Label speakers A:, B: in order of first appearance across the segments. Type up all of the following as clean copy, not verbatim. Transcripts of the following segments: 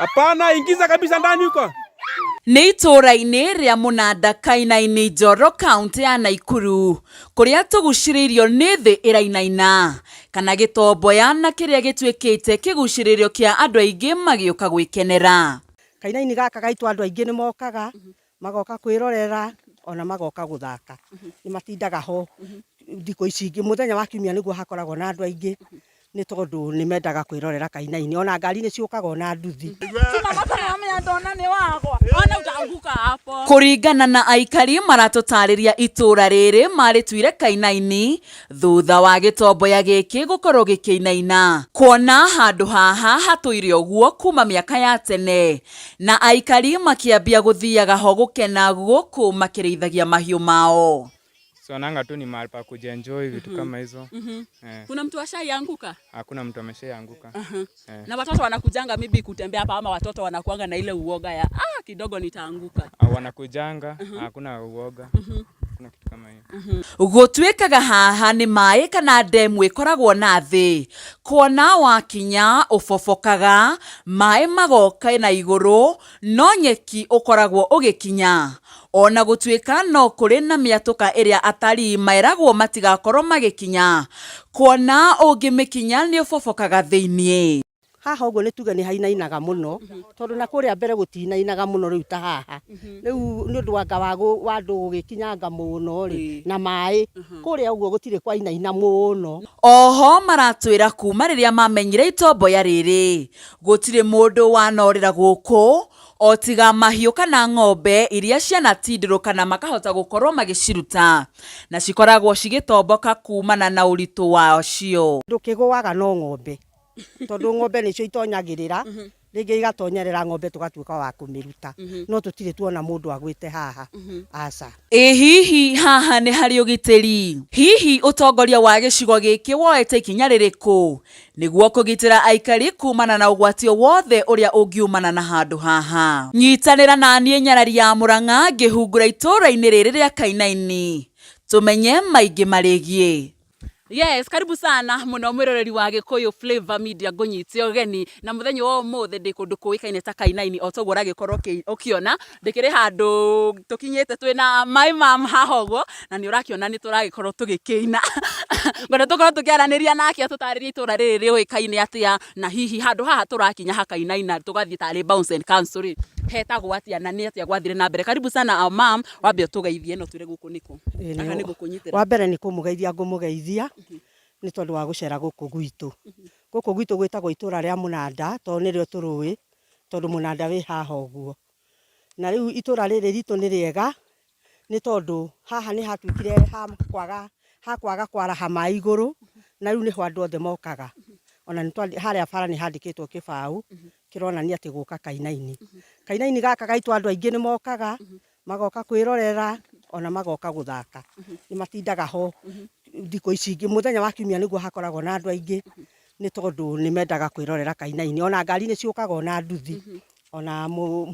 A: Hapana, ingiza kabisa ndani huko.
B: Nĩ itũũra-inĩ rĩa Mũnanda Kainaini Njoro kaũntĩ ya Naikuru kũrĩa tũgucĩrĩirio nĩ thĩ ĩrainaina kana gĩtomboya na kĩrĩa gĩtuĩkĩte kĩgucĩrĩrio kĩa andũ aingĩ magĩũka gwĩkenera.
C: Kainaini gaka gaitũ andũ aingĩ nĩ mokaga, magoka kwĩrorera ona magoka gũthaka. Nĩ matindaga ho thikũ ici ingĩ, mũthenya wa kiumia nĩguo hakoragwo na andũ aingĩ nĩ tondũ nĩ mendaga kwĩrorera kainaini. Ona ngari nĩ ciũkaga ona nduthi.
B: Kũringana na aikari maratũtarĩria itũũra rĩrĩ marĩtuire Kainaini thutha wa gĩtomboya gĩkĩ gũkorwo gĩkĩinaina. Kuona handũ haha hatũire ũguo kuma mĩaka ya tene na aikari makĩambia gũthiaga ho gũkena gũkũ makĩrĩithagia mahiũ mao.
D: Sionanga tu ni mahali pa kujienjoy vitu kama hizo. Eh,
E: Kuna mtu ashaianguka?
D: Hakuna mtu ameshaanguka. Eh.
E: Na watoto wanakujanga maybe kutembea hapa ama watoto wanakuanga na ile uoga ya kidogo nitaanguka?
D: Ah, wanakujanga, hakuna uoga. Hakuna kitu kama hiyo.
B: Gũtuĩkaga haha nĩ maĩ kana ndemu ĩkoragwo na thĩ kuona wakinya ũbobokaga maĩ magoka na igũrũ no nyeki ũkoragwo ũgĩkinya ona gũtuĩka no kũrĩ na mĩatũka ĩrĩa atarii maeragwo matigakorwo magĩkinya kuona ũngĩmĩkinya nĩ ũbobokaga thĩiniĩ.
C: Haha ũguo nĩ tuge nĩ hainainaga mũno tondũ na kũrĩa mbere gũtinainaga mũno rĩu ta haha. Rĩu nĩ ũndũ wanga wa andũ gũgĩkinyanga mũno rĩ na maĩ kũrĩa ũguo gũtirĩ kwainaina mũno.
B: Oho maratwĩra kuma rĩrĩa mamenyire itomboya rĩrĩ gũtirĩ mũndũ wanorĩra gũkũ o tiga mahiũ kana ng'ombe iria cianatindĩrũka na makahota gũkorwo magĩciruta na cikoragwo cigĩtomboka kumana na ũritũ wacio.
C: Ndũkĩgũaga no ng'ombe tondũ ng'ombe nĩcio itonyagĩrĩra rĩngĩ igatonyerera ng'ombe tũgatuĩka wa kũmĩruta no tũtirĩ tuona mũndũ agwĩte haha aca.
B: Ĩ hihi haha nĩ harĩ ũgitĩri? Hihi ũtongoria wa gĩcigo gĩkĩ woete ikinya rĩrĩkũ nĩguo kũgitĩra aikari kumana na ũgwati o wothe ũrĩa ũngiumana na handũ haha? Nyitanĩra na niĩ Nyarari ya Mũrang'a ngĩhungura itũũra-inĩ rĩrĩ rĩa Kainaini tũmenye maingĩ marĩgiĩ.
E: Yes, karibu sana muno mwiroreri wa Gikuyu Flavor Media ngunyite ũgeni na muthenya wa umuthi ndi kundu kuikaine ta Kainaini o toguo ũragĩkorwo ũkĩona ndikĩrĩ handũ tũkinyĩte twĩna my mom haha ũguo na nĩ ũrakĩona nĩ tũragĩkorwo tũgĩkĩina ngwenda tũkorwo tũkĩaranĩria nake atũtarĩrie itũra rĩrĩ rĩũĩkaine atĩa na hihi handũ haha tũrakinya hakainaina tũgathiĩ tarĩ Bounce and Council rĩ hetagwo atĩa na nĩ atĩa gwathire na mbere. Karibu sana our mom, wambe ũtũgeithie no twĩre gũkũ nĩkũ. Aka nĩ gũkũnyitĩra.
C: Wa mbere nĩ kũmũgeithia ngũmũgeithia nĩ tondũ wa gũcera gũkũ gwitũ. Gũkũ gwitũ gwĩtagwo itũra rĩa Mũnanda tondũ nĩrĩo tũrũĩ tondũ Mũnanda wĩ haha ũguo. Na rĩu itũra rĩrĩ ritũ nĩ rĩega nĩ tondũ haha nĩ hatuĩkire ha kwaga kwaraha maĩ igũrũ na rĩu nĩho andũ othe mokaga. Ona harĩa bara nĩ handĩkĩtwo kĩbaũ kĩronania atĩ gũka Kainaini. Kainaini gaka gaitũ andũ aingĩ nĩ mokaga, magoka kwĩrorera ona magoka gũthaka. Nĩ matindaga ho thikũ ici ingĩ, mũthenya wa kiumia nĩguo hakoragwo na andũ aingĩ nĩ tondũ nĩ mendaga kwĩrorera Kainaini. Ona ngari nĩ ciũkaga ona nduthi. Ona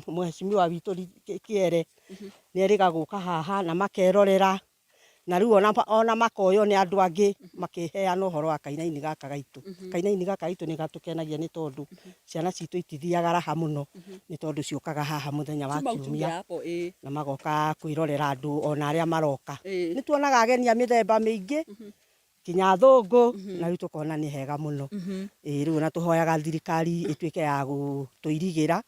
C: mheshimiwa witũ Kĩere nĩ erĩga gũka haha na makerorera na rĩu ona makoywo nĩ andũ angĩ makĩheana ũhoro wa Kainaini gaka gaitũ. Kainaini gaka gaitũ nĩ gatũkenagia nĩ tondũ ciana citũ itithiaga raha mũno nĩ tondũ ciũkaga haha mũthenya wa kiumia na magoka kwĩrorera andũ ona arĩa maroka. Nĩ tuonaga ageni a mĩthemba mĩingĩ kinya athũngũ na rĩu tũkona nĩ hega mũno. Ĩĩ rĩu ona tũhoyaga thirikari ĩtuĩke ya gũtũirigĩra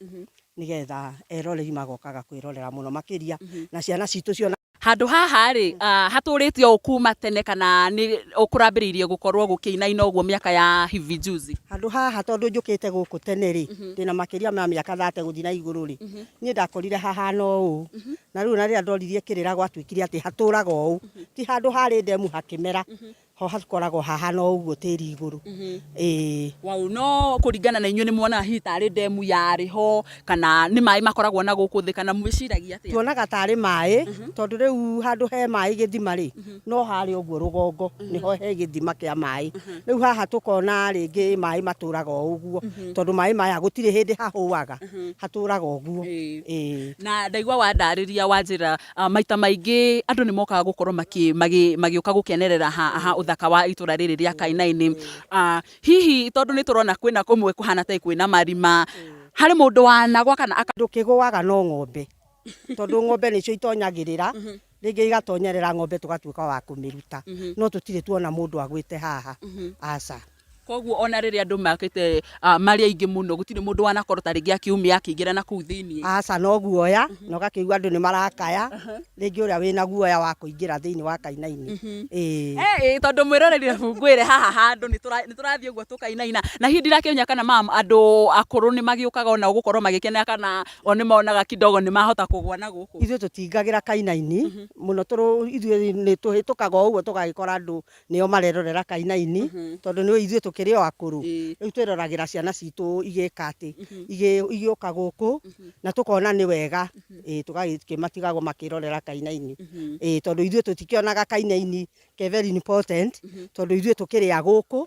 C: nĩgetha eroreri magokaga kwĩrorera mũno makĩria na ciana citũ ciona.
E: Handũ haha rĩ hatũrĩte o kuma tene kana nĩ ũkũrambĩrĩirie gũkorwo gũkĩinaina ũguo mĩaka ya hivi juzi?
C: Handũ haha tondũ njũkĩte gũkũ tene rĩ ndĩna makĩria ma mĩaka 30 gũthiĩ na igũrũ rĩ niĩ ndakorire hahana ũũ na rĩu na rĩrĩa ndoririe kĩrĩra gwatuĩkire atĩ hatũraga ũũ ti handũ harĩ ndemu hakĩmera ho hakoragwo hahana ũguo tĩri igũrũ. Ĩĩ.
E: Wow, no kũringana na inyuĩ nĩ muonaga hihi tarĩ ndemu yarĩ ho kana nĩ maĩ makoragwo na gũkũ thĩ kana mwĩciragia atĩa?
C: Tuonaga tarĩ maĩ tondũ rĩu handũ he maĩ gĩthima rĩ no harĩ ũguo rũgongo nĩho he gĩthima kĩa maĩ. Rĩu haha tũkona rĩngĩ maĩ matũraga o ũguo tondũ maĩ maya gũtirĩ hĩndĩ hahũaga hatũraga ũguo. Ĩĩ.
E: Na ndaigua wandarĩria wanjĩra maita maingĩ andũ nĩ mokaga gũkorwo magĩũka gũkenerera haha ũthaka wa itũra rĩrĩ rĩa Kainaini. Hihi tondũ nĩ tũrona kwĩna kũmwe kũhana ta kwĩna marima, Harĩ mũndũ wanagwa kana aka
C: Ndũkĩgũaga no ng'ombe, tondũ ng'ombe nĩcio itonyagĩrĩra, rĩngĩ igatonyerera ng'ombe tũgatuĩka wa kũmĩruta, no tũtirĩ tuona mũndũ agwĩte haha, aca.
E: Koguo ona rĩrĩa andũ makĩte marĩ aingĩ mũno gũtirĩ mũndũ wanakorwo ta rĩngĩ akiumia akĩingĩra na kũu thĩinĩ?
C: Aca, no guoya, na ũgakĩigua andũ nĩ marakaya, rĩngĩ ũrĩa wĩna guoya wa kũingĩra thĩinĩ wa kainaini. Ĩĩ.
E: Ĩĩ, tondũ mwĩroreri ngwĩre haha handũ nĩ tũrathiĩ ũguo tũkainaina, na hihi ndirakĩmenya kana mam andũ akũrũ nĩ magĩũkaga onao gũkorwo magĩkenera kana o nĩ monaga kidogo nĩ mahota kũgwa na gũkũ?
C: Ithuĩ tũtingagĩra kainaini mũno, tondũ ithuĩ nĩ tũhĩtũkaga o ũguo tũgagĩkora andũ nĩo marerorera kainaini, tondũ nĩ ithuĩ tũkĩrĩ o akũrũ. Rĩu twĩroragĩra ciana citũ igĩka atĩ, igĩũka gũkũ, na tũkona nĩ wega, ĩĩ tũgakĩmatigagwo makĩrorera kainaini. Ĩĩ tondũ ithuĩ tũtikĩonaga kainaini ke very important, tondũ ithuĩ tũkĩrĩ a gũkũ,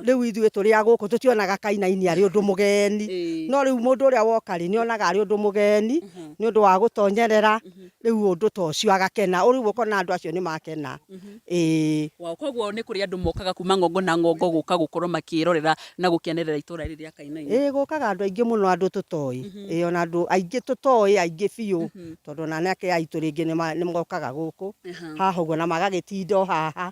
C: rĩu ithuĩ tũrĩ a gũkũ tũtionaga kainaini arĩ ũndũ mũgeni. No rĩu mũndũ ũrĩa woka rĩ, nĩ onaga arĩ ũndũ mũgeni, nĩ ũndũ wa gũtonyerera, rĩu ũndũ ta ũcio agakena, rĩu ũkona andũ acio nĩ makena. Ĩĩ.
E: Wow, koguo nĩ kũrĩ andũ mokaga kuma ng'ongo na ng'ongo gũka gũkorwo makĩrorera na gũkenerera itũra rĩrĩ rĩa Kainaina?
C: Ĩĩ gũkaga andũ aingĩ mũno, andũ tũtoĩ. Ĩĩ ona andũ aingĩ tũtoĩ, aingĩ biũ, tondũ ona anake aitũ rĩngĩ nĩ mokaga gũkũ haha ũguo na magagĩtinda o haha.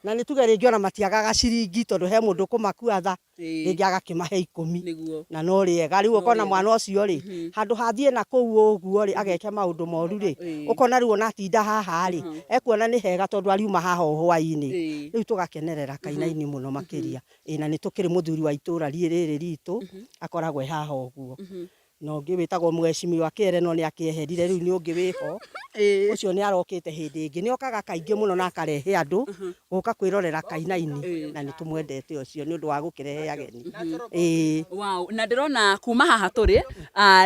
C: Na nĩ tuge rĩngĩ ona matiagaga ciringi tondũ he mũndũ ũkũmakua tha, rĩngĩ agakĩmahe ikũmi. Na no rĩega. Rĩu ũkona mwana ũcio rĩ, handũ ha athiĩ na kũu ũguo rĩ, ageke maũndũ moru rĩ, ũkona rĩu ona atinda haha rĩ, ekuona nĩ hega tondũ ariuma haha o hwainĩ. Rĩu tũgakenerera kainaini mũno makĩria. Ĩĩ na nĩ tũkĩrĩ mũthuri wa itũra rĩrĩ ritũ, akoragwo e haha ũguo. Na ũngĩ wĩtagwo Mheshimiwa Kĩere no nĩ akĩeherire, rĩu nĩ ũngĩ wĩho. Ũcio nĩ arokĩte hĩndĩ ĩngĩ. Nĩ okaga kaingĩ mũno na akarehe andũ gũka kwĩrorera kainaini, na nĩ tũmwendete ũcio nĩ ũndũ wa gũkĩrehe ageni. Ĩĩ.
E: Wow, na ndĩrona kuma haha tũrĩ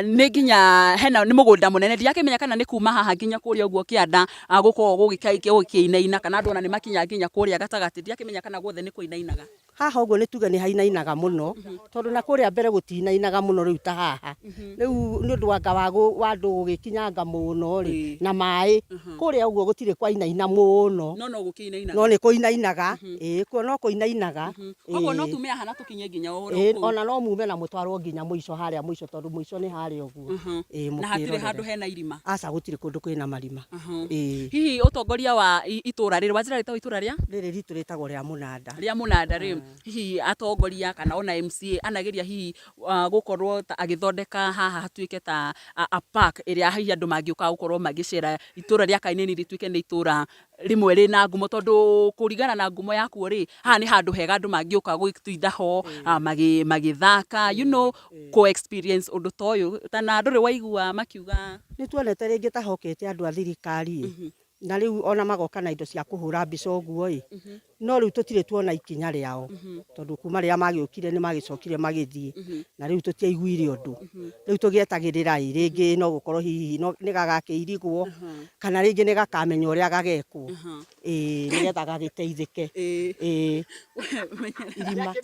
E: nĩ nginya hena nĩ mũgũnda mũnene, ndirakĩmenya kana nĩ kuma haha nginya kũrĩa ũguo kĩanda gũkoragwo gũkĩinaina, kana andũ ona nĩ makinyaga nginya kũrĩa gatagatĩ, ndirakĩmenya kana guothe nĩ kũinainaga.
C: Haha ũguo nĩ tuge nĩ hainainaga mũno, tondũ na kũrĩa mbere gũtinainaga mũno rĩu ta haha. Rĩu nĩ ũndũ anga wa andũ gũgĩkinyanga mũno rĩ, na maĩ, kũrĩa ũguo gũtirĩ kwainaina mũno.
E: No no gũkĩinainaga.
C: No nĩ kũinainaga, ĩĩ kuo no kũinainaga.
E: Koguo no tume haha na tũkinye nginya o ũrĩa kũu.
C: Ona no mume na mũtwarwo nginya mũico harĩa mũico, tondũ mũico nĩ harĩa ũguo. Ĩĩ
E: Na hatirĩ handũ hena irima.
C: Aca, gũtirĩ kũndũ kwĩna marima. Ĩĩ.
E: Hihi ũtongoria wa itũra rĩrĩ, wanjĩra rĩtagwo itũra rĩa?
C: Rĩrĩ ritũ rĩtagwo rĩa Mũnanda.
E: Rĩa Mũnanda rĩ, hihi atongoria kana ona MCA anageria hihi gũkorwo ta agĩthondeka haha hatuĩke ta a park ĩrĩa hihi andũ mangĩũka gũkorwo magĩcera, itũra rĩa Kainini rĩtuĩke nĩ itũra rĩmwe rĩna ngumo, tondũ kũringana na ngumo yakuo rĩ, haha nĩ handũ hega andũ mangĩũka gũtinda ho magĩthaka, you know, kũ experience ũndũ ta ũyũ, ta na ndũrĩ waigua makiuga?
C: Nĩ tuonete rĩngĩ ta hokĩte andũ a thirikari ĩ, na rĩu ona magoka na indo cia kũhũra mbica ũguo ĩ, no rĩu tũtirĩ tuona ikinya rĩao, tondũ kuma rĩrĩa magĩũkire nĩ magĩcokire magĩthiĩ, na rĩu tũtiaiguire ũndũ. Rĩu tũgĩetagĩrĩra ĩ, rĩngĩ no gũkorwo hihi nĩ gagakĩirigwo, kana rĩngĩ nĩ gakamenya ũrĩa gagekwo, ĩĩ nĩgetha gagĩteithĩke. Ĩĩ irima.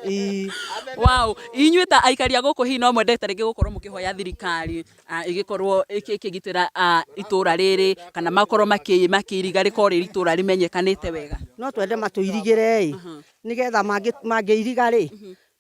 C: Ĩĩ.
E: Wow, inyuĩ ta aikari a gũkũ hihi no mwendete rĩngĩ gũkorwo mũkĩhoya thirikari ĩgĩkorwo ĩkĩgitĩra itũra rĩrĩ, kana makorwo makĩiriga rĩkorwo rĩ itũra rĩmenyekanĩte wega?
C: No twende matũirigĩre ĩ, nĩgetha mangĩiriga rĩ,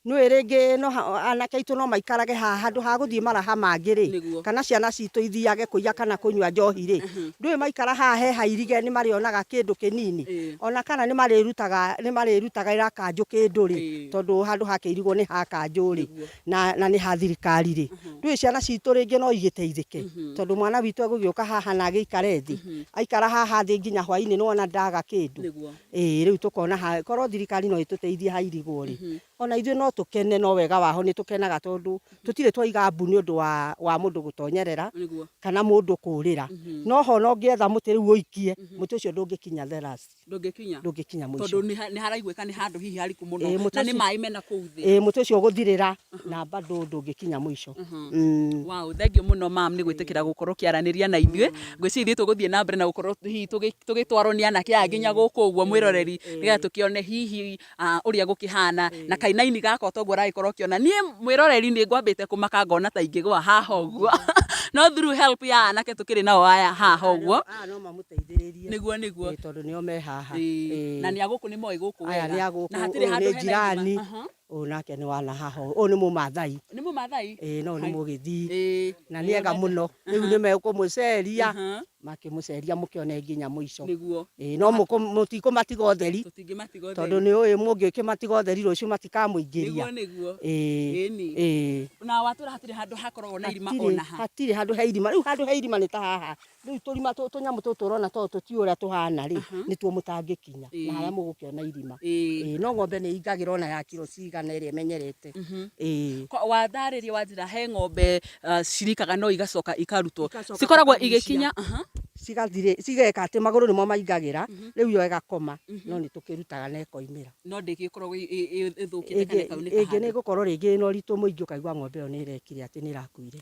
C: nĩũĩ rĩngĩ no anake aitũ no maikarage haha handũ ha gũthiĩ maraha mangĩ rĩ, kana ciana citũ ithiage kũiya kana kũnyua njohi rĩ, ndũĩ maikara haha he hairige nĩ marĩonaga kĩndũ kĩnini, ona kana nĩ marĩrutaga nĩ marĩrutagĩra kanjũ kĩndũ rĩ, tondũ handũ hakĩirigwo nĩ ha kanjũ rĩ, na nĩ ha thirikari rĩ, ndũĩ ciana citũ rĩngĩ no igĩteithĩke, tondũ mwana witũ egũgĩũka haha na agĩikare thĩ, aikara haha thĩ nginya hwainĩ nĩwona ndaga kĩndũ. Ĩĩ rĩu tũkona korwo thirikari no ĩtũteithie hairigwo rĩ, ona ithuĩ no tũkene, no wega waho nĩ tũkenaga tondũ tũtirĩ twaiga mbu nĩ ũndũ wa mũndũ gũtonyerera kana mũndũ kũrĩra. No ho ona ũngĩetha mũtĩ rĩu ũikie, mũtĩ ũcio ndũngĩkinya the last.
E: Ndũngĩkinya?
C: Ndũngĩkinya mũico.
E: Tondũ nĩ haraiguĩka nĩ handũ hihi hariku mũno, na nĩ maĩ mena kũu thĩ.
C: Ĩĩ mũtĩ ũcio ũgũthirĩra na bado ndũngĩkinya mũico.
E: Wow, thengiũ mũno mam nĩ gwĩtĩkĩra gũkorwo ũkĩaranĩria na ithuĩ. Ngwĩciria ithuĩ tũgũthiĩ na mbere na gũkorwo hihi tũgĩtwarwo nĩ anake aya nginya gũkũ ũguo mwĩroreri, nĩgetha tũkĩone hihi ũrĩa gũkĩhana na kainaini gaka o ta ũguo ũragĩkorwo ũkĩona. Niĩ mwĩroreri nĩ ngwambĩte kũmaka ngona ta ingĩgũa haha ũguo. No through help ya anake tukiri nao aya haha ũguo.
C: Aya no mamũteithĩrĩrie.
E: Nĩguo nĩguo.
C: Ĩĩ, tondũ nĩo me haha.
E: Ĩĩ. Na nĩ a gũkũ nĩ moĩ gũkũ
C: Aya
E: wega.
C: nĩ a gũkũ,
E: Na hatirĩ
C: ũyũ
E: handũ
C: nĩ
E: hena irima.
C: jirani.
E: Aha.
C: Ũyũ nake nĩ wana haha ũyũ nĩ Mũmathai.
E: Nĩ Mũmathai?
C: Ĩĩ no nĩ Mũgĩthii.
E: Ĩĩ.
C: Na nĩ ega mũno. Rĩu nĩ mekũmũceria.
E: Aha.
C: Makĩmũceria mũkĩone nginya mũico.
E: Nĩguo.
C: Ĩĩ no mũtikũmatiga ũtheri.
E: Tũtingĩmatiga ũtheri.
C: Tondũ nĩ ũĩ mũngĩkĩmatiga ũtheri rũciũ matikamũingĩria.
E: Nĩguo nĩguo.
C: Ĩĩ.
E: Ĩni.
C: Ĩĩ.
E: Na watũra hatirĩ handũ hakoragwo na irima ona ha.
C: Hatirĩ handũ he irima. Rĩu handũ he irima nĩ ta haha. Rĩu tũrima tũnyamũ tũtũ ũrona tondũ tũtiũĩ ũrĩa tũhana rĩ, nĩtuo mũtangĩkinya. Na harĩa mũgũkĩona irima.
E: Ĩĩ.
C: Ĩĩ, no ng'ombe nĩ ĩingagĩra ona ya kiro cigana ĩrĩa ĩmenyerete. Ĩĩ.
E: Watharĩria wanjĩra he ng'ombe cirikaga no igacoka ikarutwo.
C: Igacoka
E: Cikoragwo
C: ikagucia.
E: igĩkinya. Aha.
C: Cigathirĩ cigeka atĩ magũrũ nĩmo maingagĩra, rĩu yo ĩgakoma, no nĩ tũkĩrutaga na ĩkoimĩra.
E: No ndĩgĩkoragwo ĩthũkĩte kana ĩkaunĩka
C: Ĩngĩ nĩ
E: handũ.
C: ĩgũkorwo rĩngĩ ĩna ũritũ mũingĩ ũkaigua ng'ombe ĩyo nĩ ĩrekire atĩ nĩ ĩrakuire.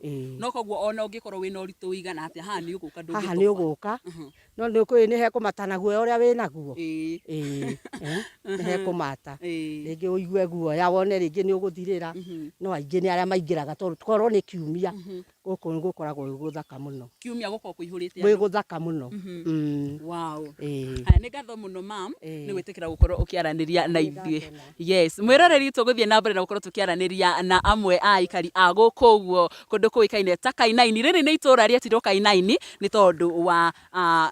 C: Ĩĩ.
E: No koguo ona ũngĩkorwo wĩna ũritũ ũigana atĩa haha nĩ ũgũka ndũngĩtoba.
C: Haha nĩ ũgũka, no nĩ ũkũĩ nĩ hekũmata na guoya ũrĩa wĩnaguo.
E: Ĩĩ.
C: Ĩĩ. Nĩ hekũmata.
E: Ĩĩ.
C: Rĩngĩ ũigue guoya wone rĩngĩ nĩ ũgũthirĩra, no aingĩ nĩ arĩa maingĩraga tondũ korwo nĩ kiumia, gũkũ gũkoragwo gwĩ gũthaka mũno.
E: Kiumia gũkoragwo kũihũrĩte
C: Gwĩ
E: andũ.
C: gũthaka mũno.
E: Wow.
C: Ĩĩ.
E: Haya, nĩ ngatho mũno mam
C: Ĩĩ.
E: nĩ gwĩtĩkĩra gũkorwo ũkĩaranĩria na ithuĩ. Yes, mwĩroreri tũgũthiĩ na mbere na gũkorwo tũkĩaranĩria na amwe a aikari a gũkũ ũguo kũndũ kũĩkaine ta Kainaini. Rĩrĩ nĩ itũra rĩetirwo Kainaini nĩ tondũ wa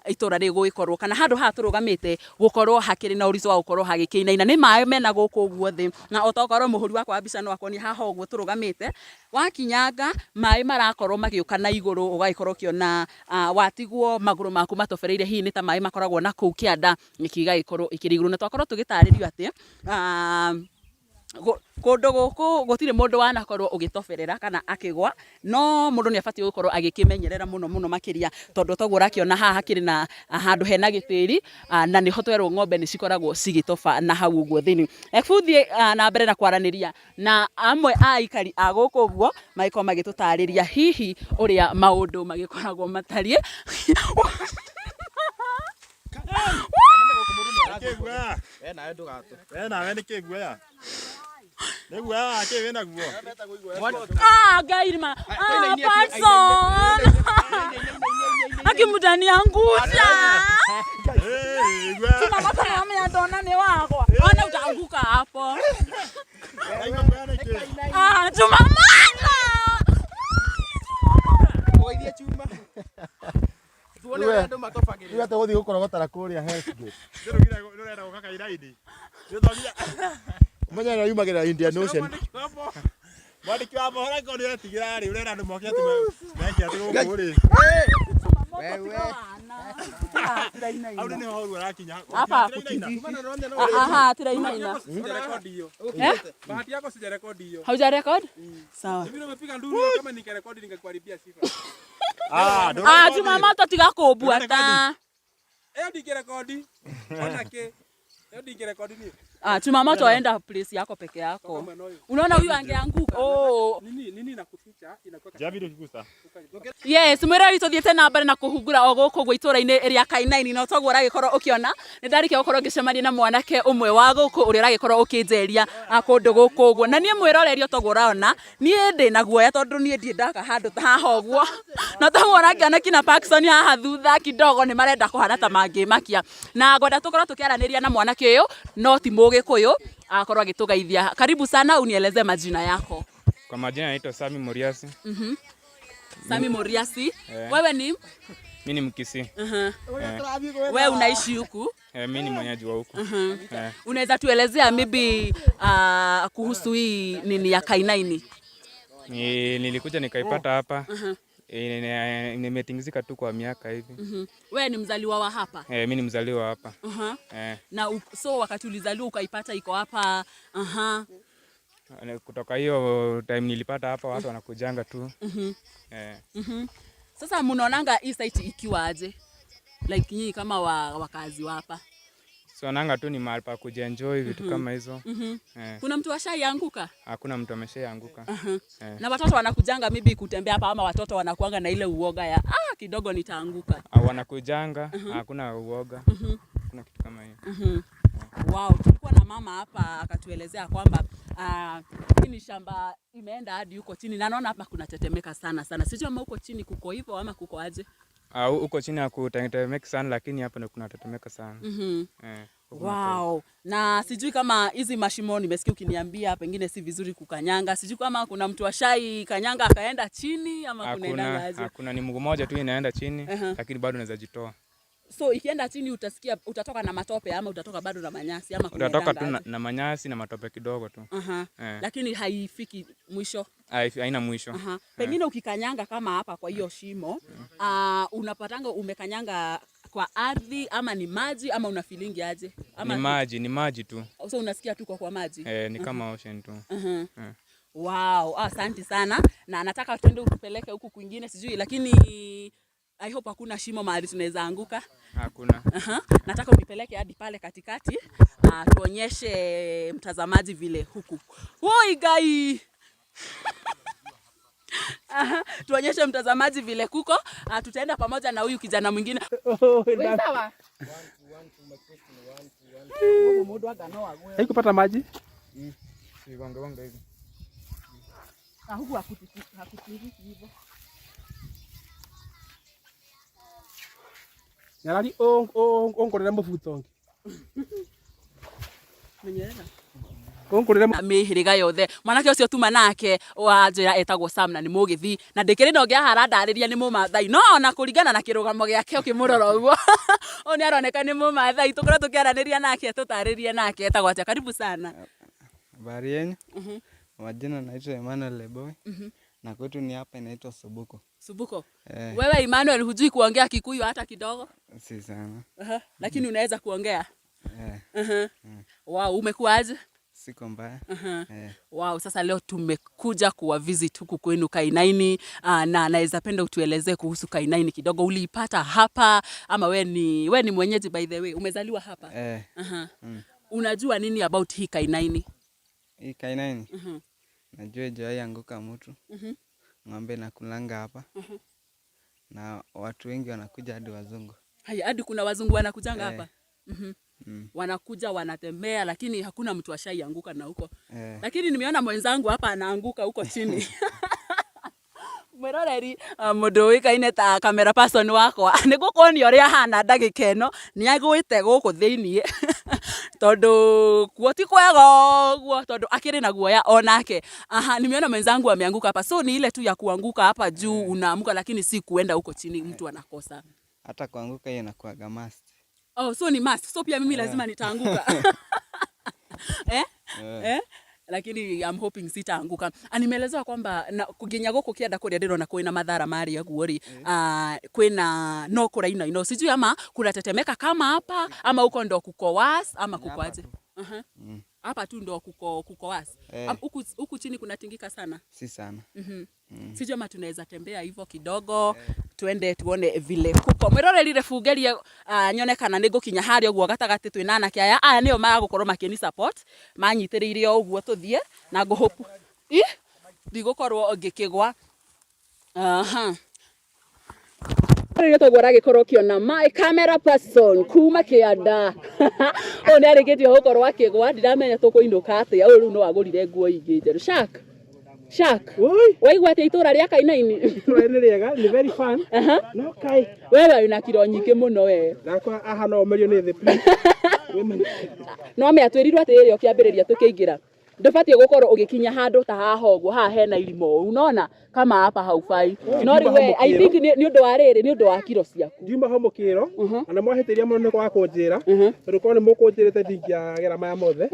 E: itũra rĩrĩ gũgĩkorwo kana handũ haha tũrũgamĩte gũkorwo hakĩrĩ na ũritũ wa gũkorwo hagĩkĩinaina. Nĩ maĩ mena gũkũ ũguo thĩ, na otokorwo mũhũri wakwa wa mbica no akonie haha ũguo tũrũgamĩte wakinyanga maĩ marakorwo magĩũka na igũrũ ũgagĩkorwo ũkĩona watigwo magũrũ maku matobereire hihi nĩ ta maĩ makoragwo na kũu kĩanda nyeki igagĩkorwo ĩkĩrĩ igũrũ. Na twakorwo tũgĩtarĩrio atĩ kũndũ gũkũ gũtirĩ mũndũ wanakorwo ũgĩtoberera kana akĩgwa, no mũndũ nĩ abatiĩ gũkorwo agĩkĩmenyerera mũno mũno makĩria tondũ toguo ũrakĩona haha hakĩrĩ na handũ hena gĩtĩri, na nĩho twerwo ng'ombe nĩ cikoragwo cigĩtoba na hau ũguo thĩinĩ. Ebu thiĩ na mbere na kwaranĩria na amwe a aikari a gũkũ ũguo magĩkorwo magĩtũtarĩria hihi ũrĩa maũndũ magĩkoragwo matariĩ. Ngai ma. Patson. Akimutaniangusha. Mama kama ndona ni wakwa. Ona utaanguka hapo. Chuma mama.
F: Rĩu atĩ gũthiĩ gũkorogotara kũrĩa Hell's Gate. Ũmenye ĩrĩa yumagĩra Indian Ocean.
A: Mwandĩki wa mohoro angĩkorwo nĩ ũretigĩra rĩ, ũrera andũ moke atĩ meke atĩ gũkũ rĩ. Hau nĩho horu arakinya.
E: Hapa Aha, tirainaina.
A: Sijarekodi hiyo. Bahati yako sijarekodi hiyo.
E: Hauja record? Sawa.
A: Mimi nimepiga nduru kama ningerekodi ningekuharibia sifa. Ah,
E: Chuma mama tiga kũmbuata.
A: Ĩyo ndingĩrekodi. Ona kĩ. Ĩyo ndingĩrekodi niĩ.
E: Chuma moto enda place yako peke yako. Unaona huyu angeanguka. Oh.
A: Nini nini inakuficha inakuwa
E: Yes, mwĩrori tũthiĩte na mbere na kũhungura o gũkũ ũguo itũra-inĩ rĩa Kainaini na toguo ũragĩkorwo ũkĩona nĩ ndarĩkia gũkorwo ngĩcemania na mwanake ũmwe wa gũkũ ũrĩa ũragĩkorwo ũkĩnjeria kũndũ gũkũ ũguo. Na niĩ mwĩroreri o toguo ũrona niĩ ndĩ na guoya tondũ niĩ ndirĩ ndaka handũ ta haha ũguo, na toguo ũrakĩona kina Parkson haha thutha kidogo nĩ marenda kũhana ta mangĩmakia, na ngwenda tũkorwo tũkĩaranĩria na mwanake ũyũ no ti Mũgĩkũyũ akorwo agĩtũgeithia. Karibu sana, unieleze majina yako.
D: Kwa majina naitwa Sami Muriasi.
E: Sami Muriasi. Wewe ni?
D: Mimi ni Mkisii.
E: Wewe unaishi huku?
D: Mimi ni mwenyeji wa huku.
E: Unaweza tuelezea maybe kuhusu hii nini ya Kainaini?
D: Nilikuja nikaipata hapa. Nimetingizika tu kwa miaka hivi.
E: Wewe ni mzaliwa wa hapa?
D: Mimi ni mzaliwa hapa.
E: Na so wakati ulizaliwa ukaipata iko hapa.
D: Kutoka hiyo time nilipata hapa watu wanakujanga tu.
E: Sasa mnaonanga hii site ikiwa aje? Like nyinyi kama wakazi wa hapa.
D: So nanga tu ni mahali pa kujienjoy vitu kama hizo.
E: Kuna mtu ashaianguka?
D: Hakuna mtu ameshaanguka.
E: Na watoto wanakujanga maybe kutembea hapa ama watoto wanakuanga na ile uoga ya kidogo nitaanguka?
D: Wanakujanga, hakuna uoga. Hakuna kitu kama hiyo.
E: Wow, tulikuwa na mama hapa akatuelezea kwamba hii ni shamba imeenda hadi huko chini na naona hapa kunatetemeka sana sana. Sijui ama huko chini kuko hivyo ama kuko aje.
D: Huko chini hakutetemeki sana, lakini hapa ndio kunatetemeka sana. Eh, huko.
E: Wow. Na sijui kama hizi mashimo, nimesikia ukiniambia pengine si vizuri kukanyanga. Sijui kama kuna mtu ashai kanyanga akaenda chini ama kunaendanga
D: Hakuna,
E: aje.
D: hakuna, ni mguu moja tu inaenda chini, lakini bado unaweza jitoa.
E: So ikienda chini utasikia utatoka na matope ama utatoka bado na manyasi ama
D: Utatoka tu
E: kunaendanga
D: na,
E: aje?
D: na manyasi na matope kidogo tu. Eh.
E: Lakini haifiki mwisho.
D: Haina mwisho.
E: Pengine ukikanyanga kama hapa kwa hiyo shimo, unapatanga umekanyanga kwa ardhi ama ni maji ama una feeling aje? Ama
D: Ni maji tu.
E: So unasikia tu kwa maji.
D: Eh, ni kama ocean tu.
E: Wow, asante sana. Na nataka tuende utupeleke huku kwingine sijui, lakini I hope hakuna shimo mahali tunaweza anguka.
D: Hakuna.
E: Aha. Nataka unipeleke hadi pale katikati, tuonyeshe mtazamaji vile huku. Woi gai. Aha, tuonyeshe mtazamaji vile kuko. Tutaenda pamoja na huyu kijana mwingine. Wewe sawa?
A: Haikupata maji?
D: Si gonga gonga hivi.
E: Na huku hakutingiki hivyo.
A: Nyarari ongorere mũbuto ũngĩ.
E: Menyerera.
A: Ongorere.
E: Mĩhĩrĩga yothe. Mwanake ũcio tuma nake wa njĩra etagwo Sam na nĩ mũgĩthi na ndĩkĩrĩ na ũngĩ haha arandarĩria nĩ mũmathai, no ona kũringana na kĩrũgamo gĩake ũkĩmũrora ũguo, ũyũ nĩ aroneka nĩ mũmathai. Tũkorwo tũkĩaranĩria nake tũtarĩrie nake etagwo atĩa. Karibu sana.
G: Habari yenu? Majina naitwa Emmanuel Leboy. Na kwetu ni hapa inaitwa Subuko.
E: Subuko.
G: Eh.
E: Wewe Emmanuel hujui kuongea Kikuyu hata kidogo?
G: Si sana.
E: Lakini unaweza kuongea?
G: Eh.
E: Wow, umekuwaje?
G: Siko mbaya. Eh.
E: Wow, sasa leo tumekuja kuwa visit huku kwenu Kainaini, na naweza penda utuelezee kuhusu Kainaini kidogo. Uliipata hapa ama we ni mwenyeji, by the way? Umezaliwa hapa?
G: Eh.
E: Unajua nini about hii Kainaini?
G: Hii Kainaini? Najua haijawahi anguka mtu. Ng'ombe nakulanga hapa. Na watu wengi wanakuja, hadi wazungu.
E: Haya, hadi kuna wazungu wanakujanga
G: Eh.
E: hapa? Wanakuja wanatembea, lakini hakuna mtu ashaianguka na huko.
G: Eh.
E: Lakini nimeona mwenzangu hapa anaanguka huko chini. Mwiroreri, mundu uikaine ta camera person wakwa nĩ ngũkuonia ũrĩa ahana ndagĩka ĩno. Nĩ agwĩte gũkũ thĩiniĩ tondũ kuo ti kwega ũguo, tondũ akĩrĩ na guoya onake. Aha, nimeona mwenzangu ameanguka hapa, so ni ile tu ya kuanguka hapa juu unaamuka, lakini si kuenda huko chini mtu anakosa.
G: Hata kuanguka hiyo inakuwaga must.
E: Oh, so ni must. So pia mimi lazima nitaanguka, eh?
G: Eh.
E: Eh? Lakini I'm hoping sitaanguka. Nimeelezewa kwamba na nginya gũkũ kĩanda kũrĩa ndĩrona kwĩna mathara marĩa guo rĩ, kwĩna no kũrainaina, sijui ama kunatetemeka kama hapa ama huko ndo kuko worse ama kuko aje. Hapa tu ndo kuko worse.
G: Eh.
E: Huku chini kunatingika sana?
G: Si sana.
E: Sijui ama tunaweza tembea hivyo kidogo tuende tuone vile kuko. Mwiroreri, bungerie nyone kana nĩ ngũkinya harĩa ũguo gatagatĩ. Twĩna anake aya, aya nĩo magũkorwo makĩni support, manyitĩrĩire o ũguo tũthiĩ na ngũhope ĩ ndigũkorwo ngĩkĩgwa. Aha. Rĩrĩa toguo ũragĩkorwo ũkĩona my camera person kuma kĩanda, ũyũ nĩ arĩkĩtie gũkorwo akĩgwa. Ndiramenya tũkũinũka atĩa. Ũyũ rĩu no agũrire nguo ingĩ njerũ. Shark. Shark.
A: Oi.
E: Waigua atĩa itũra rĩa Kainaini?
A: Itũra nĩ rĩega, nĩ very fun. No kai.
E: Wewe wĩna kiro nyingĩ mũno we.
A: Ndakwa aha no ũmerio nĩ thĩ, please. Women.
E: No me atwĩrirwo atĩrĩrĩ ũkĩambĩrĩria tũkĩingĩra, ndũbatiĩ gũkorwo ũgĩkinya handũ ta haha ũguo, haha hena irima ũũ, unaona kama hapa haufai. No rĩu we, I think nĩ ũndũ wa rĩrĩ, nĩ ũndũ wa kiro ciaku.
A: Ndiuma ho mũkĩro na nĩ mwahĩtĩria mũno nĩ kwaga kũnjĩra, tondũ korwo nĩ mũkũnjĩrĩte ndingĩagera maya mothe.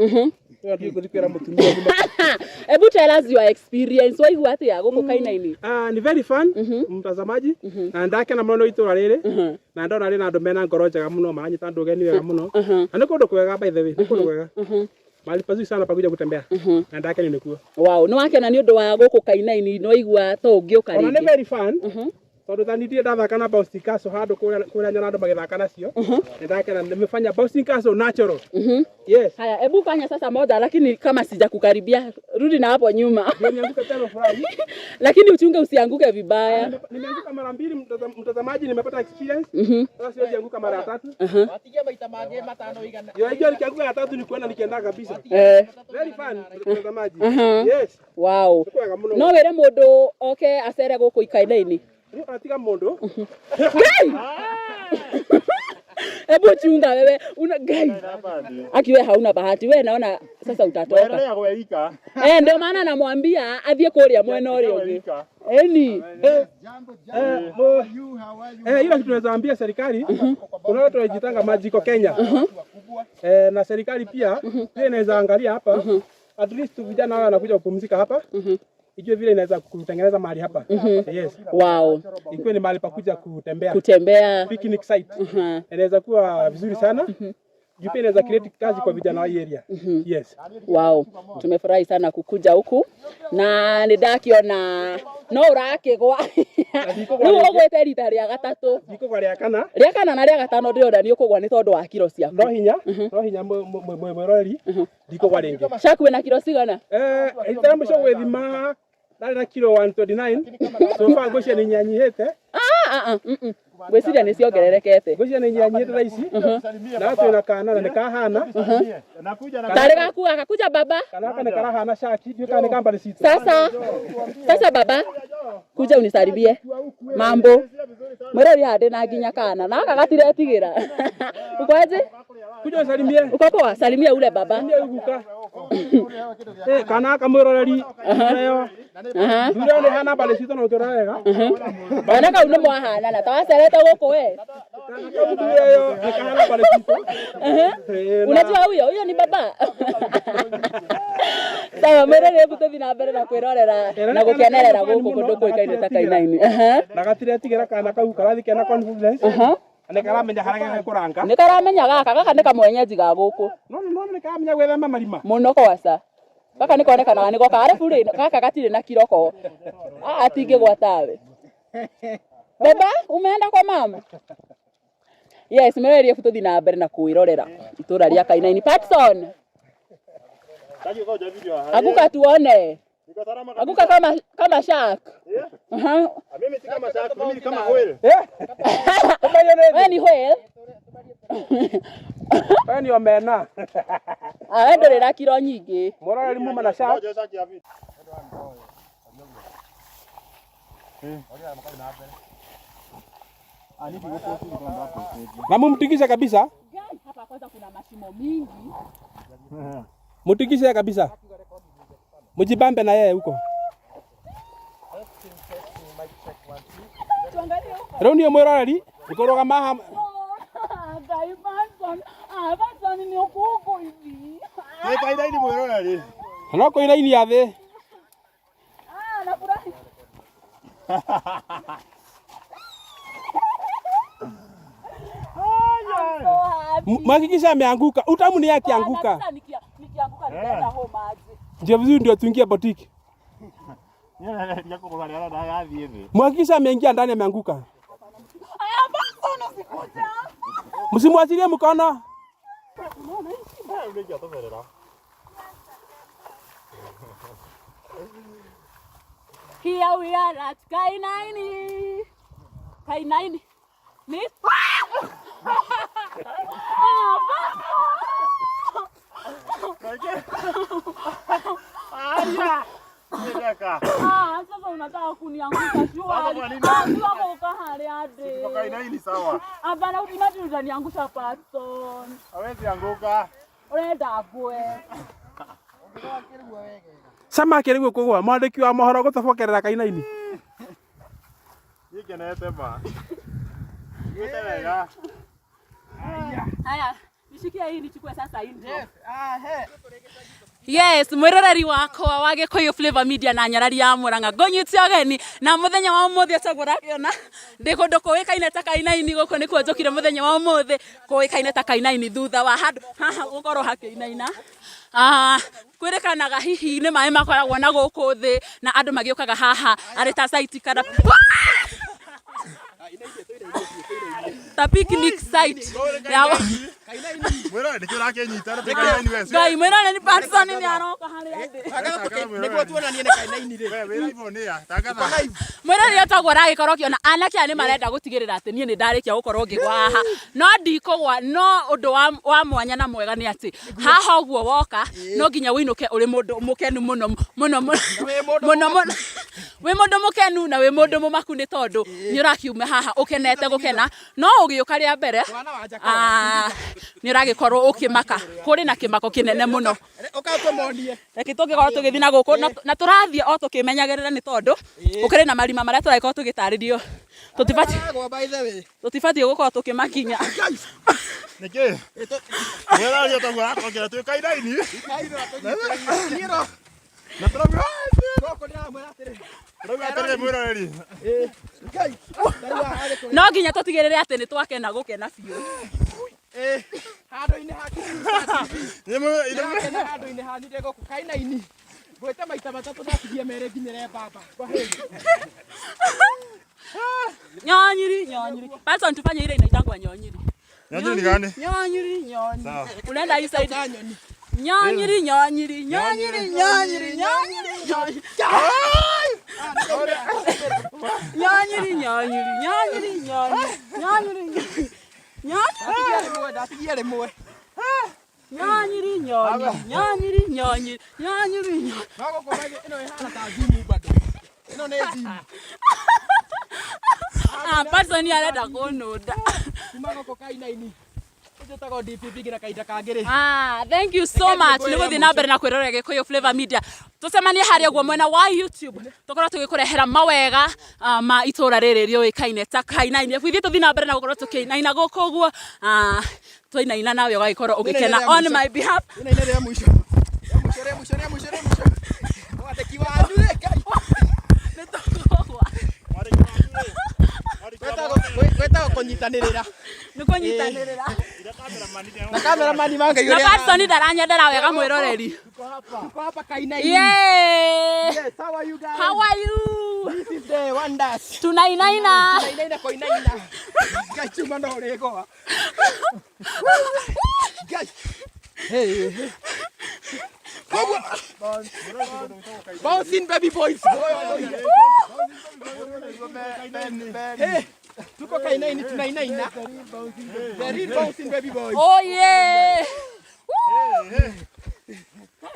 A: Ĩyo ndigũthiĩ kwĩra mũtumia nyuma.
E: Ebu tell us your experience, waigua atĩa gũkũ Kainaini?
A: Ah, ni very fun, mtazamaji, na ndakena mũno nĩ itũra rĩrĩ na ndona rĩna andũ mena ngoro njega mũno, maranyita andũ ũgeni wega mũno, na nĩ kũndũ kwega, by the way, nĩ kũndũ kwega, mahali pazuri sana pa kuja kutembea, na ndakenio nĩkuo.
E: Wow, nĩ wakena nĩ ũndũ wa gũkũ Kainaini? Nĩ waigua to ũngĩũka
A: Ona nĩ
E: rĩngĩ?
A: very fun. Tondũ tani ndirĩ ndathaka na bouncing castle handũ kũrĩa kũrĩa nyona andũ magĩthaka nacio. Nĩndakena nimefanya bouncing castle natural. Yes.
E: Haya, hebu fanya sasa moja, lakini kama sijakukaribia rudi na hapo nyuma.
A: Ndio nianguke tena furahi.
E: Lakini uchunge usianguke vibaya.
A: Nimeanguka mara mbili mtazamaji, nimepata experience. Sasa siwezi anguka mara ya tatu. Ndio hiyo nikianguka ya tatu ni kuenda nikienda kabisa. Very fun mtazamaji. Yes.
E: Wow.
A: Nĩ kwega mũno.
E: No wĩre mũndũ oke acere gũkũ Ikainaini.
A: Rĩu atiga mũndũ.
E: Ngai! Hebu chunga wewe. Una Ngai. Aki wewe hauna bahati. Wewe naona sasa utatoka. Eh, ndio maana namwambia athiĩ kũrĩa mwena ũrĩa ũngĩ. Eni.
A: Eh, ila kitu tunaweza ambia serikali, kuna watu wanajitanga majiko Kenya. Na serikali pia pia inaweza angalia hapa. At least vijana hawa wanakuja kupumzika hapa. Ijue vile inaweza kutengeneza mahali hapa. Yes.
E: Wow.
A: Ikuwe ni mahali pa kuja kutembea.
E: Kutembea.
A: Picnic site. Inaweza kuwa vizuri sana. Juu pia inaweza create kazi kwa vijana wa hii area. Yes.
E: Wow. Tumefurahi sana kukuja huku na nĩ ndakiona no ũrakĩgwa rĩu ũgwĩte rita rĩa gatatũ
A: Ndikũgwa rĩa kana.
E: Rĩa kana na rĩa gatano ndĩrona nĩ ũkũgwa nĩ tondũ wa kiro ciaku.
A: No hinya, no hinya mwĩroreri, ndikũgwa rĩngĩ.
E: Shaku wĩna kiro cigana?
A: Rita rĩa mũico gwĩthima ndarĩ na kiro 129. So far ngwĩciria nĩ nyanyihĩte.
E: Ngwĩciria nĩ ciongererekete.
A: Ngwĩciria nĩ nyanyihĩte thaa ici. Na twĩna kana na nĩ kahana.
E: Tarĩ gaku gaka kuja baba.
A: Kana gaka nĩ karahana shaki, ndiũĩ kana nĩ company citũ.
E: Sasa, sasa baba, kuja unisalimie. Mambo. Mwĩrori haha ndĩna nginya kana na gaka gatiretigĩra. Uko aje?
A: Kuja unisalimie.
E: Uko poa? Salimia ule baba.
A: Salimia guka. Kana gaka mwĩroreri. Ndureo. Ndureo nĩ hana mbarĩ citũ na ũkĩrora wega.
E: Kana kau nĩ mwahanana ta wacerete gũkũ we.
A: Kana kau ndureo nĩ kahana mbarĩ citũ.
E: Unajua huyo? Huyo ni baba. Sawa, mwĩroreri tũthiĩ na mbere na kwĩrorera na gũkenerera gũkũ kũndũ kũĩkaine ta Kainaini.
A: Na gatiretigĩra kana kau karathiĩ kena confidence. Na nĩ karamenya harĩa gekũranga.
E: Nĩ karamenya gaka, gaka nĩ kamwenyeji ga gũkũ.
A: No, no, nĩ karamenya gwĩthema marima.
E: Mũno kwaca. Gaka nĩ konekanaga nĩ goka. Arabu rĩ, gaka gatirĩ na kiroko. Atingĩgwa tawe. Baba, umeenda kwa mama? Yes, mwĩroreri tũthiĩ na mbere na kwĩrorera itũra rĩa Kainaini. Patson. Aguka tuone. Aguka kama shark.
F: Mimi si kama shark, mimi ni kama whale.
E: Wewe ni whale?
A: Wewe ni omena.
E: Wewe ndũrĩ na kiro nyingĩ.
A: Mwĩroreri muma na shark. Na mumtikishe kabisa.
E: Hapa kwanza kuna mashimo mingi.
A: Mutikishe kabisa. Mujibambe na yeye huko. Rĩu niĩ mwĩroreri ngũrũgama haha.
E: Ngai Patson, Patson nĩ ũkũngũithi.
F: Nĩ Kainaini mwĩroreri.
A: No kũinaini ya thĩ.
E: Nafurahi.
A: Mhakikisha ameanguka. Utamu ni yake akianguka.
E: Nikianguka nitaenda home aje.
A: Ndio vizuri ndio tuingie boutique. Mhakikisha ameingia ndani ameanguka. Msimwachilie mkono.
E: Here we are at Kainaini. Kainaini. Ni Sasa unataka kuniangusha shwari. Sasa uka harĩa ndĩ.
F: Kainaini sawa.
E: Hapana, imagine utaniangusha Patson.
F: Hawezi anguka.
E: Urenda ngwe.
A: Sama kĩrĩguo kũgwa mwandĩki wa mohoro gũtobokerera Kainaini.
F: Niĩ ngenete ma. Ngwĩte wega.
E: Haya, nishikie hii nichukue sasa hii ndio. Yes, mwiroreri wakwa wa Gikuyu Flavor Media na nyarari ya Murang'a ngũnyite ũgeni na mũthenya wa ũmũthĩ ũtaguo ũrakiona ndĩ kũndũ kũĩkaine ta Kainaini. Gũkũ nĩkuo njũkire mũthenya wa ũmũthĩ kũĩkaine ta Kainaini thutha wa handũ haha gũkorwo hakĩinaina. Kwĩrĩkanaga hihi nĩ maĩ makoragwo na gũkũ thĩ na andũ magĩũkaga haha arĩ ta site kana Ta picnic site ya
F: Mwĩrore nĩkĩo ũrakĩnyita na tũkainaini we.
E: Ngai mwĩrore nĩ Patson nĩ aroka harĩa ndĩ.
A: Nĩguo tuonanie nĩ kainaini rĩ.
F: We wĩ live on air. Tangatha.
E: Mwĩrore toguo ũragĩkorwo ũkĩona anake aya nĩ marenda gũtigĩrĩra atĩ niĩ nĩ ndarĩkia gũkorwo ngĩgwa haha no ndikũgwa no ũndũ wa mwanya na mwega nĩ atĩ haha ũguo woka no nginya ũinũke ũrĩ mũndũ mũkenu mũno mũno mũno mũno mũno wĩ mũndũ mũkenu na wĩ mũndũ mũmaku nĩ tondũ nĩ ũrakiuma haha ũkenete gũkena no ũgĩũka rĩa mbere nĩ ũragĩkorwo ũkĩmaka kũrĩ na kĩmako kĩnene mũno. Reke tũngĩkorwo tũgĩthiĩ na gũkũ na tũrathiĩ o tũkĩmenyagĩrĩra nĩ tondũ gũkĩrĩ na marima marĩa tũragĩkorwo tũgĩtarĩrio tũtibatiĩ gũkorwo tũkĩmakinya.
F: Nĩkĩ? Mwĩrore toguo ũrakongera twĩ kainaini. Na tũrauga tũrauga atĩrĩrĩ mwĩroreri.
E: No nginya tũtigĩrĩre atĩ nĩ twakena gũkena biũ.
A: Handũ-inĩ ha Ndĩrakena handũ-inĩ hanyu ndĩ gũkũ kainaini ngwĩte maita matatũ ndatigia merĩ nginyĩre mbamba.
E: Nyonyiri nyonyiri. Patson tufanye ile inaitangwa nyonyiri.
F: Nyonyiri ni gani?
E: Nyonyiri nyonyiri.
F: Sawa.
E: Unaenda hii side. Nyonyiri nyonyiri nyonyiri nyonyiri nyonyiri nyonyiri. Nyonyiri nyonyiri nyonyiri nyonyiri nyonyiri nyonyiri.
A: Ndatigia rĩmwe.
E: Nyonyiri nyonyiri nyonyiri nyonyiri nyonyiri nyonyiri.
A: No gũkũ maithe ĩno ĩhana ta gym bado. Ĩno nĩ gym.
E: Patson arenda kũnũnda.
A: Kuma gũkũ kainaini. Njĩtagwo DPP nginya kahinda kangĩ rĩ.
E: Thank you so much nĩ gũthiĩ na mbere na kwĩrorera Gĩkũyũ Flavor Media. Tũcemanie harĩa ũguo mwena wa YouTube tũkorwo tũgĩkũrehera mawega ma itũra rĩrĩ rĩũĩkaine ta Kainaini. Ithuĩ tũthiĩ na mbere na gũkorwo tũkĩinaina gũkũ ũguo twainaina nawe ũgagĩkorwo ũgĩkena on my behalf.
A: Inaina rĩa mũico. Rĩa mũico rĩa mũico rĩa mũico rĩa mũico. Mwandĩki wanyu rĩ Ngai.
E: Nĩ tũkũgwa.
A: Gwĩtagwo kũnyitanĩrĩra.
E: Nĩ kũnyitanĩrĩra.
A: Na cameraman wa Ngai
E: Na
A: ũrĩa.
E: Patson ndaranyendera wega mwĩroreri.
A: Tuko hapa Kainaini.
E: Yeah.
A: Yes, how are you guys?
E: How are you?
A: This is the wonders.
E: Tunainaina.
A: Tunainaina koinaina. Ngai chuma no ũrĩgũa. Ngai. Hey, hey. Bouncing baby boys. Hey, tuko Kainaini tunainaina. The real bouncing baby boys.
E: Oh yeah.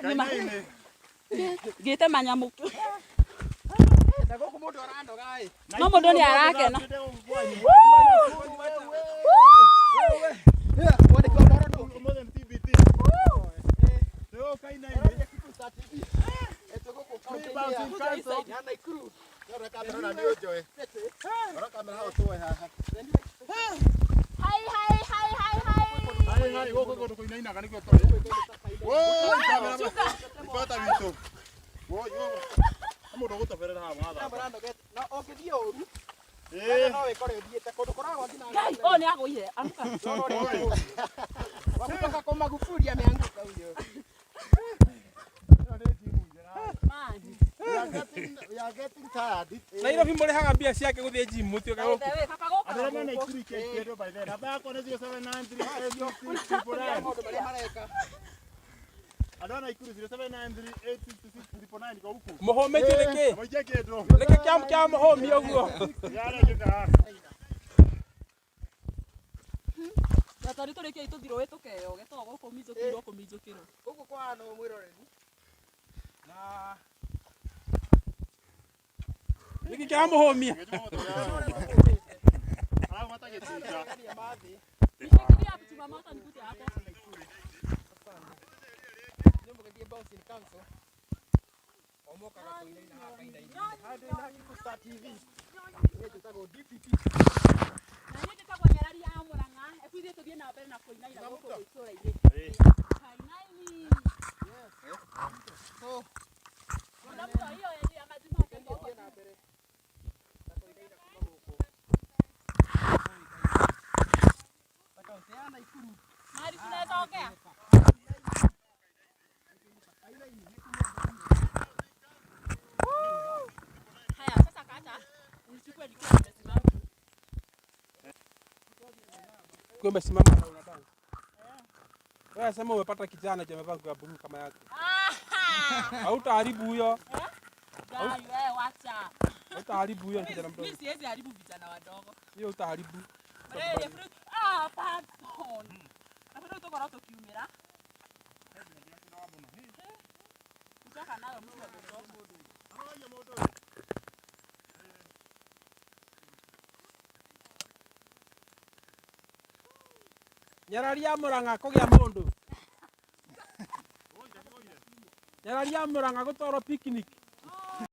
F: Kainaini.
E: Ngĩte manyamũ.
A: Na gũkũ mũndũ aranoga ĩ.
E: No mũndũ nĩ arakena.
A: Mwandĩki wa mohoro nũ?
F: Ũmũthĩ nĩ TBT. Twĩ Kainaini.
A: Ya Nakuru.
E: Hi hi hi hi hi.
F: Hai hai gũkũ kũndũ kũinainaga nĩkuo tũrĩ. Woi, cameraman. Ribota witũ. Woi, woi. Mũndũ ũgũtoberera haha wathaka.
A: Mũranogete. Na ũngĩthiĩ ũru,
F: Ĩĩ.
A: no wĩkore ũthiĩte kũndũ kũragwa nginya
E: Ngai, oh nĩ agũire. Amka.
A: Wa kutoka kwa Magufuli ameanguka huyo.
E: Man.
A: Nairobi mũrĩhaga mbia ciake gũthiĩ gym mũtuĩka
E: By the way, kaba gũka
F: Andũ arĩa mena
E: gũkũ.
F: Nakuru ikĩndwo by the way. Namba yakwa nĩ 0793866999.
A: Maũndũ marĩa mareka.
F: Andũ a Nakuru 0793866999 iko huku.
A: Mũhũmĩtio nĩkĩ?
F: Mũikie kĩndũ.
A: Nĩkĩ kĩa mũhũmia ũguo?
F: Yarengĩka.
E: Na tondũ tũrĩkie tũthiĩ rũĩ tũkeyoge to gũkũ minjũkirwo kũminjũkĩrwo.
A: Gũkũ kwa no mwĩroreri. Na nĩkĩ kĩramũhũmia?
F: Aragwata gĩtinga.
E: Nishikilia hapo chuma moto nikute hapo. Na niĩ njĩtagwo Nyarari ya Mũrang'a. Ebu ithuĩ tũthiĩ na mbere na kũinaina gũkũ itũũra-inĩ. Kainaini. Kuna mtu hiyo ya maji moto ndio huo. Mahali tunaweza ongea. Haya, sasa kata unichukue nikiwa nimesimama.
A: Ukiwa umesimama na una dance. Wewe sema umepata kijana je amevaa nguo ya blue kama yako. Hautaharibu huyo.
E: Guy, wewe wacha.
A: Hautaharibu huyo ni kijana mdogo.
E: Mimi siwezi haribu vijana wadogo.
A: Hiyo utaharibu.
E: Rĩrĩ, ah, pardon. Na bado tũkorwo tũkiumĩra. Kutoka nayo mtu amechoka.
A: Nyararia Murang'a kũgĩa mũndũ. Nyararia Murang'a gũtwarwo picnic.